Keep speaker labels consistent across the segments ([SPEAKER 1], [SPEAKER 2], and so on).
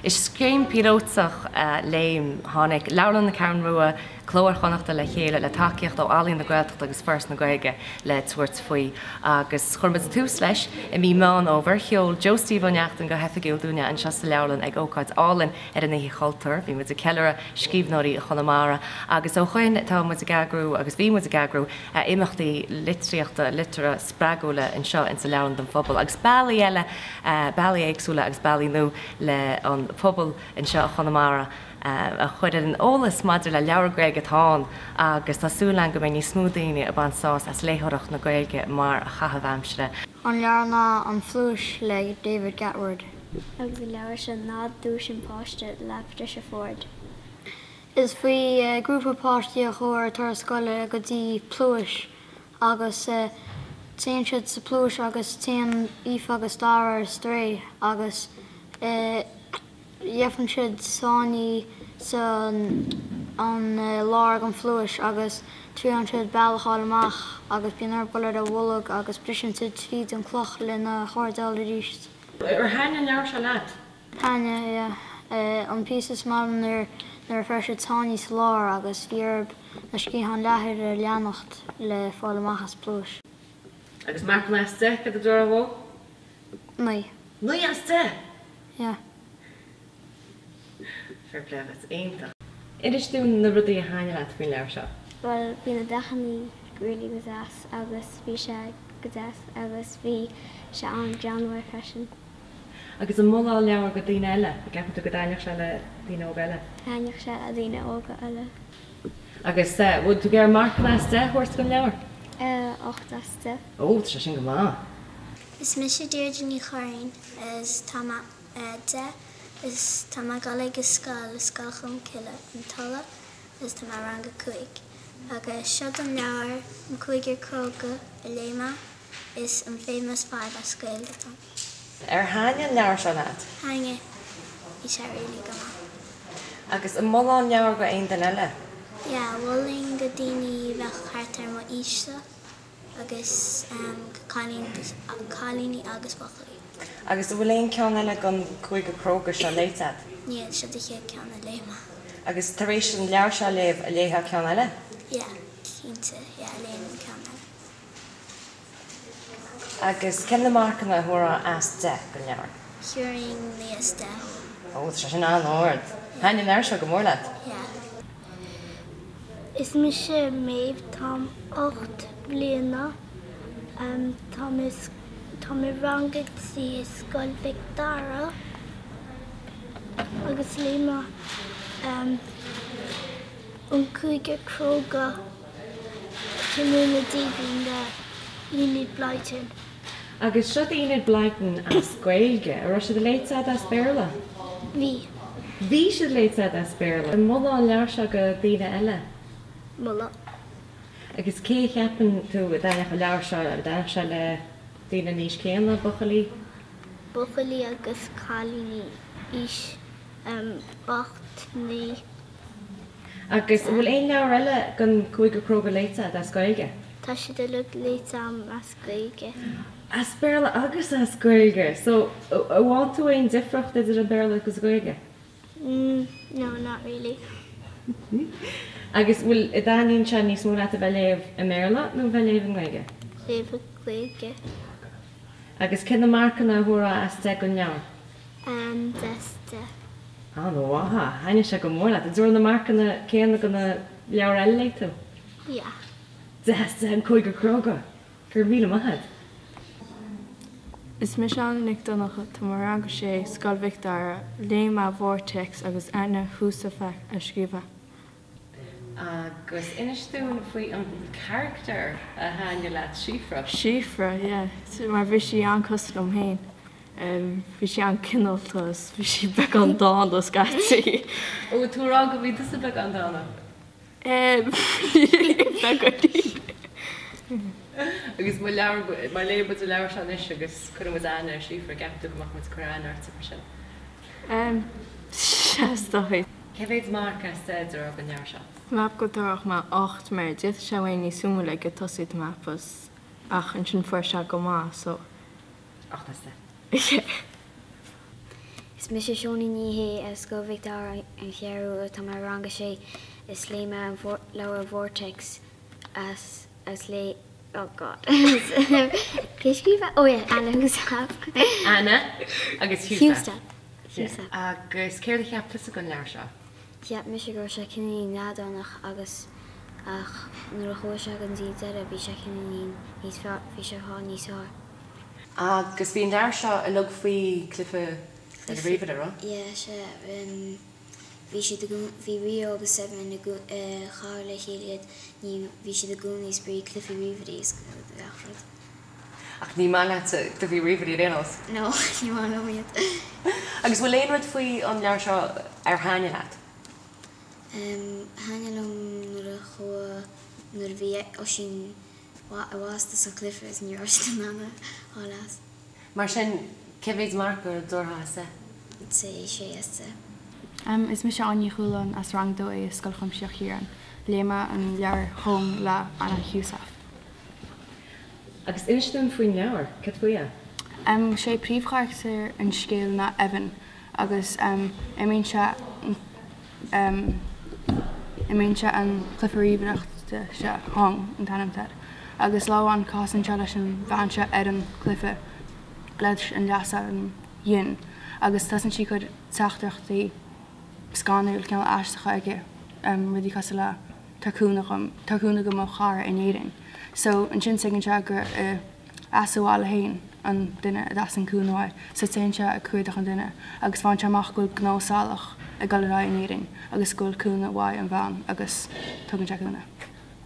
[SPEAKER 1] Is scéim píolótach Léim. Tháinig Leabharlann na Ceathrún Rua, Cló Iar-Chonnachta le chéile le tacaíocht ó Ealaín na Gaeltachta agus Foras na Gaeilge le tabhairt faoi agus chuir muid tús leis i mí Meán Fhómhair. Sheol Joe Steve Ó Neachtain go hoifigiúil dúinne anseo sa leabharlann ag ócáid álainn ar an Oíche Chultúir. Bhí muid ag ceiliúradh scríbhneoirí Chonamara agus ó shoin tá muid ag eagrú agus bhí muid ag eagrú imeachtaí litríochta, liteartha spreagúla anseo insa leabharlann don phobal agus bealaí eile, bealaí éagsúla agus bealaí nua le an pobal anseo i Chonamara a chur ar an eolas maidir le leabhar Gaeilge atá ann agus tá súil againn go mbeidh níos mó daoine ag baint sásamh as léitheoireacht na Gaeilge mar chaitheamh aimsire.
[SPEAKER 2] An leabhar ná An Phluais le David Gatward.
[SPEAKER 3] Agus an leabhar seo ná Duais an Pháiste le Patricia Forde.
[SPEAKER 2] Is faoi grúpa páistí a chuaigh ar turas scoile go dtí pluais agus téann siad sa pluais agus téann Aoife agus Dara ar strae agus gheibheann siad sáinní san an lár den phluais agus triaileann siad bealach a fháil amach agus bíonn orthu dul ar a bholg agus briseann siad tríd an cloch lena hairdeall arís.
[SPEAKER 1] Ar thaitin an leabhar seo leat?
[SPEAKER 2] Thaitin, yeah. An píosa is mó nuair a fuair siad sáinní sa lár agus bhí orthu na sciatháin leathair a leanacht le fáil amach as pluais.
[SPEAKER 1] Agus marcanna as 10, cad a déarfá dhó?
[SPEAKER 2] 9.
[SPEAKER 1] 9 as 10?
[SPEAKER 2] Yeah.
[SPEAKER 1] Fair play duit, iontach. Inis dúinn na rudaí a thaitnigh leat faoin leabhar seo.
[SPEAKER 3] Bhuel, bhí na dathanna really go deas agus bhí sé go deas agus bhí sé an-greannmhar freisin.
[SPEAKER 1] Agus an molfá an leabhar go daoine eile? An gceapann tú go dtaitneodh sé le daoine óga eile?
[SPEAKER 3] Thaitneodh sé le daoine óga eile.
[SPEAKER 1] Agus bhfuil tú ag iarraidh marcanna as 10 a thabhairt don leabhar?
[SPEAKER 3] 8 as 10.
[SPEAKER 1] Ó, tá sé sin go maith.
[SPEAKER 4] Is mise Deirdre Ní Churraoin is tá mé 10 is tá mé ag dul ag an scoil, Scoil Cholmcille, An Tulaigh is tá mé i rang a 5 agus seo don leabhar An Cúigear Cróga a léigh mé. Is an Famous Five as Gaeilge atá ann.
[SPEAKER 1] Ar thaitnigh an leabhar seo leat?
[SPEAKER 4] Thaitnigh. Bhí sé really go maith.
[SPEAKER 1] Agus an molfá an leabhar go aon duine eile?
[SPEAKER 4] Yeah, mholfainn go daoine a bheadh thart ar mo aois-sa agus go cailíní agus buachaillí.
[SPEAKER 1] Agus an bhfuil aon ceann eile den Cúigear Cróga seo léite agat?
[SPEAKER 4] Níl, seo an chéad ceann a léigh mé.
[SPEAKER 1] Agus tar éis an leabhar seo a léamh, an léifeá ceann eile?
[SPEAKER 4] Yeah, cinnte, yeah, léifinn an ceann eile.
[SPEAKER 1] Agus cé na marcanna a thabharfá as 10 don leabhar?
[SPEAKER 4] Thabharfainn 9 as 10.
[SPEAKER 1] Ó, tá sé sin an-ard. Thaitin an leabhar seo go mór leat?
[SPEAKER 4] Yeah.
[SPEAKER 5] Is mise Méabh, táim 8 mbliana, táim i táim i rang a 3 i Scoil Mhic Dara agus léigh mé An Cúigear Cróga. Tráthnóna Déardaoin le Enid Blyton.
[SPEAKER 1] Agus seo Enid Blyton as Gaeilge. An raibh siad léite agat as Béarla?
[SPEAKER 5] Bhí.
[SPEAKER 1] Bhí siad léite agat as Béarla. An molfá an leabhar seo go daoine eile?
[SPEAKER 5] Mholfadh.
[SPEAKER 1] Agus cé a cheapann tú a dtaitneodh an leabhar seo, an dtaitneodh sé le daoine an aois céanna, buachaillí?
[SPEAKER 5] Buachaillí agus cailíní aois 8, 9.
[SPEAKER 1] Agus an bhfuil aon leabhar eile den Cúigear Cróga léite agat as Gaeilge?
[SPEAKER 5] Tá siad uilig léite agam as Gaeilge.
[SPEAKER 1] As Béarla agus as Gaeilge! So, an bhfaigheann tú aon difriocht idir an Béarla agus an Ghaeilge?
[SPEAKER 5] No, not really.
[SPEAKER 1] Agus bhfuil, an dtaitníonn sé níos mó leat a bheith léamh i mBéarla nó a bheith léamh i nGaeilge?
[SPEAKER 5] Léamh i nGaeilge.
[SPEAKER 1] Agus cé na marcanna a thabharfá as 10 don leabhar?
[SPEAKER 5] 10 as 10.
[SPEAKER 1] An-mhaith. Thaitnigh sé go mór leat. An dtabharfá na marcanna céanna do na leabhair eile a léigh tú?
[SPEAKER 5] Yeah.
[SPEAKER 1] 10 as 10 An Cúigear Cróga. Go raibh míle maith agat.
[SPEAKER 6] Is mise Anna Nic Donncha, tá mé i rang a sé, Scoil Mhic Dara. Léigh mé Vortex agus Anna Heussaff a scríobh é.
[SPEAKER 1] Agus inis dúinn faoi an charachtar a thaitnigh leat, Síofra.
[SPEAKER 6] Síofra, yeah. Mar bhí sí an-cosúil liom féin. Bhí sí an-cineálta is bhí sí beagán dána scaití.
[SPEAKER 1] Ó, tú ag rá go bhí tusa beagán dána?
[SPEAKER 6] Beagáinín.
[SPEAKER 1] Agus má leabhar, má léann muid an leabhar seo anois agus cuireann muid aithne ar Síofra, gceapann tú go mbeadh muid ag cur aithne ortsa freisin?
[SPEAKER 6] Sea, is dóigh.
[SPEAKER 1] Cé mhéad marc as 10 a dtabharfá don leabhar seo?
[SPEAKER 6] Mheas go dtabharfadh mé 8 mar d'fhéadfadh sé a bheith níos suimiúla ag tosaí tá mé ag ceapadh ach ansin fuair sé go maith so.
[SPEAKER 1] 8 as 10.
[SPEAKER 6] Yeah.
[SPEAKER 4] Is.
[SPEAKER 3] Is mise Shónaí Ní Shé as Scoil Mhic Dara, An Cheathrú Rua. Tá mé i rang a sé is léigh mé an leabhar Vortex as as léigh oh God cé scríobh é? Oh yeah Anna Heussaff.
[SPEAKER 1] Anna agus Heussaff.
[SPEAKER 3] Heussaff.
[SPEAKER 1] Agus céard a cheap tusa den leabhar seo?
[SPEAKER 3] Cheap mise go raibh sé cineáilín leadránach agus ach nuair a chuaigh sé go dtí an deireadh bhí sé cineáilín níos fearr bhí sé fá níos fearr.
[SPEAKER 1] Agus bhí an leabhar seo uilig faoi cluiche ar an ríomhaire, raibh?
[SPEAKER 3] Yeah, sea. Bhí siad i gcónaí, bhí Rio agus Seven i gcarr le chéile iad, ní, bhí siad i gcónaí ag spraoi cluichí ríomhairí is gach rud.
[SPEAKER 1] Ach ní maith leatsa cluichí ríomhairí ar aon nós?
[SPEAKER 3] No, ní maith liom iad.
[SPEAKER 1] Agus bhfuil aon rud faoi an leabhar seo ar thaitnigh leat?
[SPEAKER 3] Thaitnigh liom nuair a chuaigh, nuair a bhí Oisín bhásta sa chluiche is ní raibh siad in ann a fháil as.
[SPEAKER 1] Mar sin, cé mhéad marc a dtabharfá as 10?
[SPEAKER 3] Sé sé as 10.
[SPEAKER 6] Is mise Áine Ní Chualáin as Rang 2A i Scoil Chuimsitheach Chiaráin. Léigh mé an leabhar Home le Anna Heussaff.
[SPEAKER 1] Agus inis dúinn faoin leabhar, cad faoi é?
[SPEAKER 6] Sé príomhcharachtar an scéil ná Evan agus imríonn sé Imríonn sé an cluiche ríomhaireachta seo, Home an t-ainm atá air, agus lá amháin casann sé leis an bhean seo ar an gcluiche, leis an leasainm Yin, agus tosaíonn sí ag cur teachtaireachtaí scanrúil, cineál aisteacha aige, rudaí cosúil le tabhair cúnamh dhom, tabhair cúnamh do mo chara in Éirinn. So ansin tuigeann sé gur as a bhaile féin an duine a dteastaíonn cúnamh uaidh so téann sé ag cuardach an duine agus faigheann sé amach go bhfuil gnó salach ag dul ar aghaidh in Éirinn agus go bhfuil cúnamh uaidh an bhean agus tugann sé cúnamh.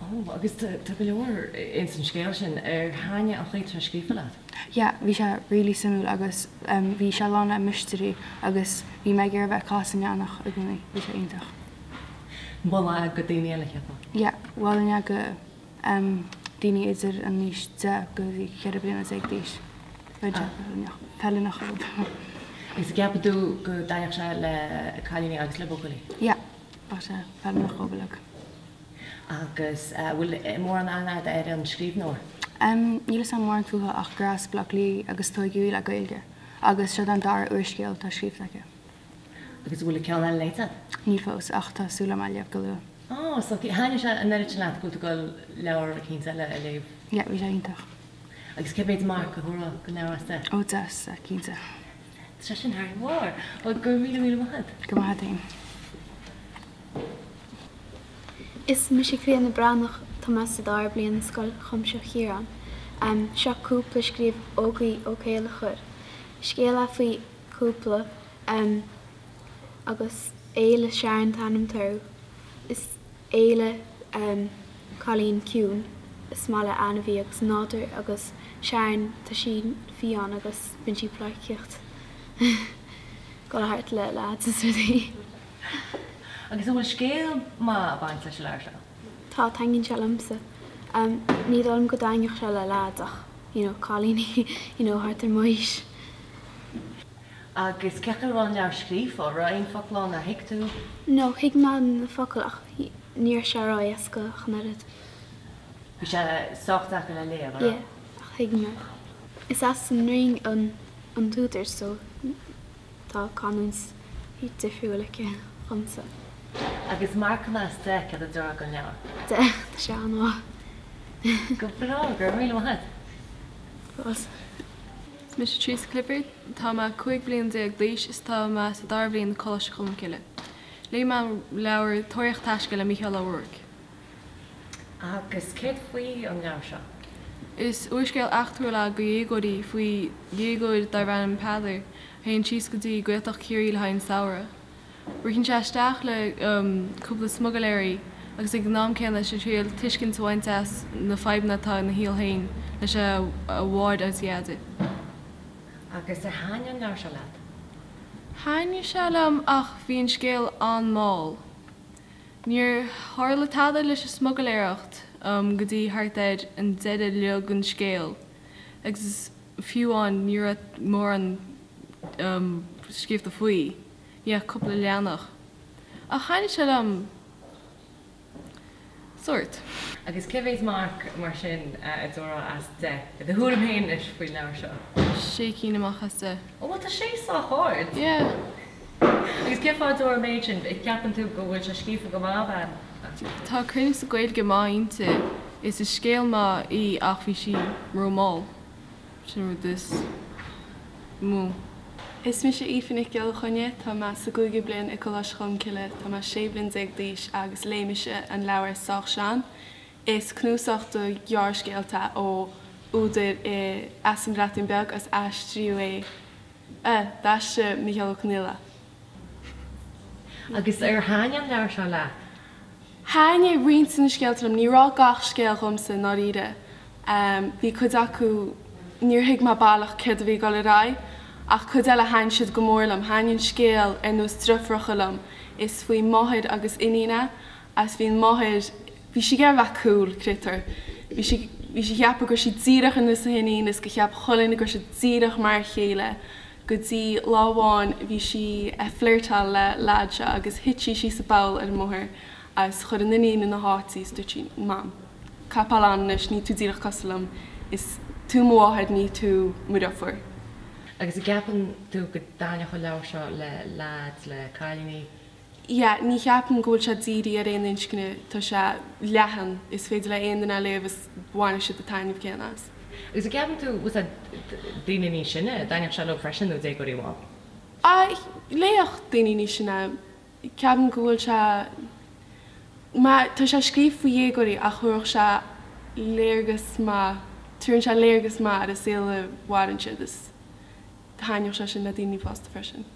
[SPEAKER 1] Ó, agus tá go leor ins an scéal sin. Ar thaitnigh an chaoi atá sé scríofa leat?
[SPEAKER 6] Yeah, bhí sé really suimiúil agus bhí sé lán le mystery agus bhí mé ag iarraidh bheith ag casadh an leathanach i gcónaí, bhí sé iontach.
[SPEAKER 1] Mholfá go daoine eile, cheapfá?
[SPEAKER 6] Yeah, mholfainn é go daoine idir an aois 10 go dtí 14 bliana d'aois. Bheadh sé feiliúnach dóibh.
[SPEAKER 1] Agus an gceapann tú go dtaitneodh sé le cailíní agus le buachaillí?
[SPEAKER 6] Yeah, bheadh sé feiliúnach dóibh uilig.
[SPEAKER 1] Agus bhfuil mórán aithne agat ar an scríbhneoir?
[SPEAKER 6] Níl fhios agam mórán fúithi ach gur as Baile Átha Cliath í agus tóigeadh í le Gaeilge. Agus seo an dara úrscéal atá scríofa aici.
[SPEAKER 1] Agus an bhfuil an ceann eile léite agat?
[SPEAKER 6] Níl fós, ach tá súil agam é a léamh go luath.
[SPEAKER 1] Oh, so thaitnigh sé an oiread sin leat go bhfuil tú ag dul leabhar eicínt eile a léamh?
[SPEAKER 6] Yeah, bhí sé iontach.
[SPEAKER 1] Agus cé mhéad marc a thabharfá don leabhar as 10?
[SPEAKER 6] Oh, 10 as 10, cinnte.
[SPEAKER 1] Tá sé sin thar barr. Bhuel, go raibh míle míle maith agat.
[SPEAKER 6] Go raibh maith agat féin.
[SPEAKER 7] Is mise Clíodhna Breathnach, tá mé sa dara bliain i Scoil Chuimsitheach Chiaráin. Seo cúpla a scríobh Ógie Ó Céilleachair. Scéal é faoi cúpla agus Éile Sharon an t-ainm atá orthu. Is Éile cailín ciúin, is maith léi ainmhí agus nádúr agus Sharon tá sí fiáin agus bíonn sí ag pleidhcíocht dul thart le leaids is rudaí.
[SPEAKER 1] Agus an bhfuil scéal maith ag baint leis an leabhar seo?
[SPEAKER 7] Tá, taitníonn sé liomsa. Ní dóigh liom go dtaitneodh sé le leaids ach you know cailíní you know thart ar m'aois.
[SPEAKER 1] Agus cén chaoi a raibh an leabhar scríofa? Raibh aon focal ann nár thuig tú?
[SPEAKER 7] No, thuig mé na focail ach ní raibh sé ró-éasca ach an oiread.
[SPEAKER 1] Bhí sé sách deacair le léamh, an raibh?
[SPEAKER 7] Yeah, ach thuig mé. Is as an Rinn an an t-údar so tá canúint difriúil aici dhomsa.
[SPEAKER 1] Agus marcanna as 10, céard a déarfá don leabhar?
[SPEAKER 7] 10, tá sé an-mhaith.
[SPEAKER 1] Go breá, go raibh míle maith agat.
[SPEAKER 7] Fáilte.
[SPEAKER 8] Is mise Teresa Clifford, tá mé 15 bliain d'aois is tá mé sa dara bhliain i Coláiste Cholmcille. Léigh mé an leabhar Tóraíocht Taisce le Mícheál Ó Ruairc.
[SPEAKER 1] Agus céard faoi an leabhar seo?
[SPEAKER 8] Is úrscéal eachtrúil é do dhéagóirí faoi dhéagóir darb ainm Peadar a théann síos go dtí Gaeltacht Chiarraí le haghaidh an samhradh. Ritheann sé isteach le cúpla smugairléirí agus ag an am céanna is é ag triail tuiscint a bhaint as na fadhbanna atá ina shaol féin leis a mháthair agus a dhaidí.
[SPEAKER 1] Agus ar thaitnigh an leabhar seo leat?
[SPEAKER 8] Thaitnigh sé liom ach bhí an scéal an-mhall. Níor tharla tada leis an smugairléireacht go dtí thart ar an deireadh uilig den scéal agus fiú amháin ní raibh mórán scríofa faoi. Ní ach cúpla leathanach. Ach thaitnigh sé liom. Sórt.
[SPEAKER 1] Agus cé mhéad marc, mar sin, a dtabharfá as 10, i do thuairim féin anois, faoin leabhar seo?
[SPEAKER 8] Sé cinn amach as 10.
[SPEAKER 1] Ó bhuel tá sé sách ard!
[SPEAKER 8] Yeah.
[SPEAKER 1] Agus cén fáth a dtabharfá an méid sin? Ceapann tú go bhfuil sé scríofa go maith, ab ea?
[SPEAKER 8] Tá cruinneas na Gaeilge maith inti. Is is scéal maith í ach bhí sí ró-mhall. Sin an rud is mó.
[SPEAKER 6] Is mise Aoife Nic Giolla Chainnigh, tá mé sa gcúigiú bliain i Coláiste Cholmcille, tá mé 16 bliain d'aois agus léigh mise an leabhar Sách Sean. Is cnuasach de ghearrscéalta ó údar i as an Bhreatain Bheag agus aistríodh é, d'aistrigh Micheál Ó Conghaile é.
[SPEAKER 1] Agus ar thaitnigh an leabhar seo leat?
[SPEAKER 6] Thaitnigh roinnt de na scéalta liom. Ní raibh gach scéal dhomsa, i ndáiríre. Bhí cuid acu, níor thuig mé baileach céard a bhí ag dul ar aghaidh, ach cuid eile thaitn siad go mór liom. Thaitn an scéal ar nós Driofúracha liom. Is faoi máthair agus iníon é, agus bhí an máthair, bhí sí ag iarraidh a bheith cool, créatúr. Bhí sí, bhí sí ag ceapadh go raibh sí díreach ar nós a hiníon is gur cheap chuile dhuine go raibh siad díreach mar a chéile. Go dtí lá amháin bhí sí a' flirteáil le leaid seo agus thit sí síos i bpoll ar an mbóthar agus chuir an iníon ina háit í is dúirt sí, Mam, caithfidh a fháil anois, níl tú díreach cosúil liom, is tú mo mháthair, ní tú mo dhriofúr.
[SPEAKER 1] Agus an gceapann tú go dtaitneodh an leabhar seo le leaids, le cailíní?
[SPEAKER 6] Yeah, ní cheapaim go bhfuil sé dírithe ar aon inscne, tá sé leathan, is féidir le aon duine é a léamh is bainfidh siad an taitneamh céanna as.
[SPEAKER 1] Agus an gceapann tú, bhfuil a fhios a'd, daoine níos sine, dtaitneodh sé leo freisin nó déagóirí amháin?
[SPEAKER 6] Ah, léifeadh daoine níos sine, ceapaim go bhfuil sé, mar tá sé scríofa faoi dhéagóirí ach thabharfadh sé léargas maith, tabharann sé léargas maith ar an saol a mhaireann siad is thaitneodh sé sin le daoine fásta freisin.